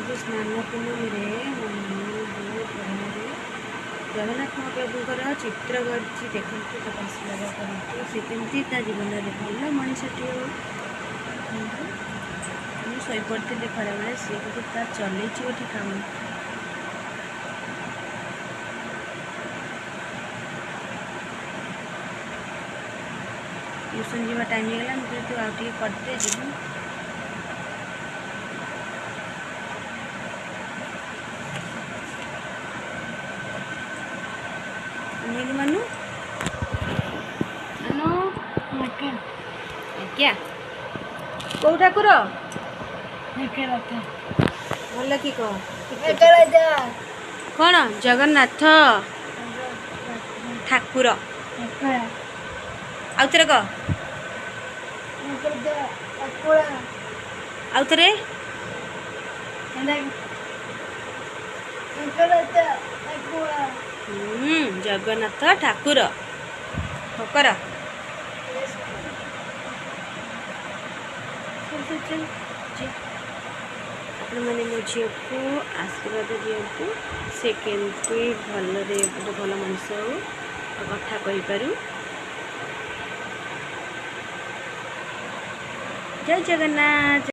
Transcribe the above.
ଆଜି ସ୍ନାନ ପୂର୍ଣ୍ଣମୀରେ ମୋ ମନୁ ବହୁତ ବଢ଼ିଆରେ ଜଗନ୍ନାଥ ମହାପ୍ରଭୁଙ୍କର ଚିତ୍ର କରିଛି। ଦେଖନ୍ତୁ, ତାକୁ ଆଶୀର୍ବାଦ କରନ୍ତୁ, ସେ କେମିତି ତା ଜୀବନରେ ଭଲ ମଣିଷଟିଏ ହଉ। ଦେଖନ୍ତୁ, ମୁଁ ଶୋଇପଡ଼ିଥିଲି ଖରାବେଳେ, ସିଏ କିନ୍ତୁ ତା ଚଲେଇଛି ଗୋଟେ କାମ। ଟ୍ୟୁସନ୍ ଯିବା ଟାଇମ୍ ହେଇଗଲା। ମୁଁ କହିଲି ତୁ ଆଉ ଟିକେ କରିଦେ, ଯିବୁ। ଅନେଇଲୁ ମାନୁ, ମାନୁ। ଆଜ୍ଞା। ଆଜ୍ଞା, କୋଉ ଠାକୁର? ଜଗନ୍ନାଥ। ଭଲ କି କହ। ଜଗନ୍ନାଥ। କ'ଣ? ଜଗନ୍ନାଥ ଠାକୁର। ଆଉ ଥରେ କହ। ଠାକୁର। ଆଉ ଥରେ। ଜଗନ୍ନାଥ ଠାକୁର। ହୁଁ, ଜଗନ୍ନାଥ ଠାକୁର ଠକର। ଚଲ ଚଲ ଚଲ। ଆପଣମାନେ ମୋ ଝିଅକୁ ଆଶୀର୍ବାଦ ଦିଅନ୍ତୁ, ସେ କେମିତି ଭଲରେ ଗୋଟେ ଭଲ ମଣିଷ ହଉ ଆଉ କଥା କହିପାରୁ। ଜୟ ଜଗନ୍ନାଥ।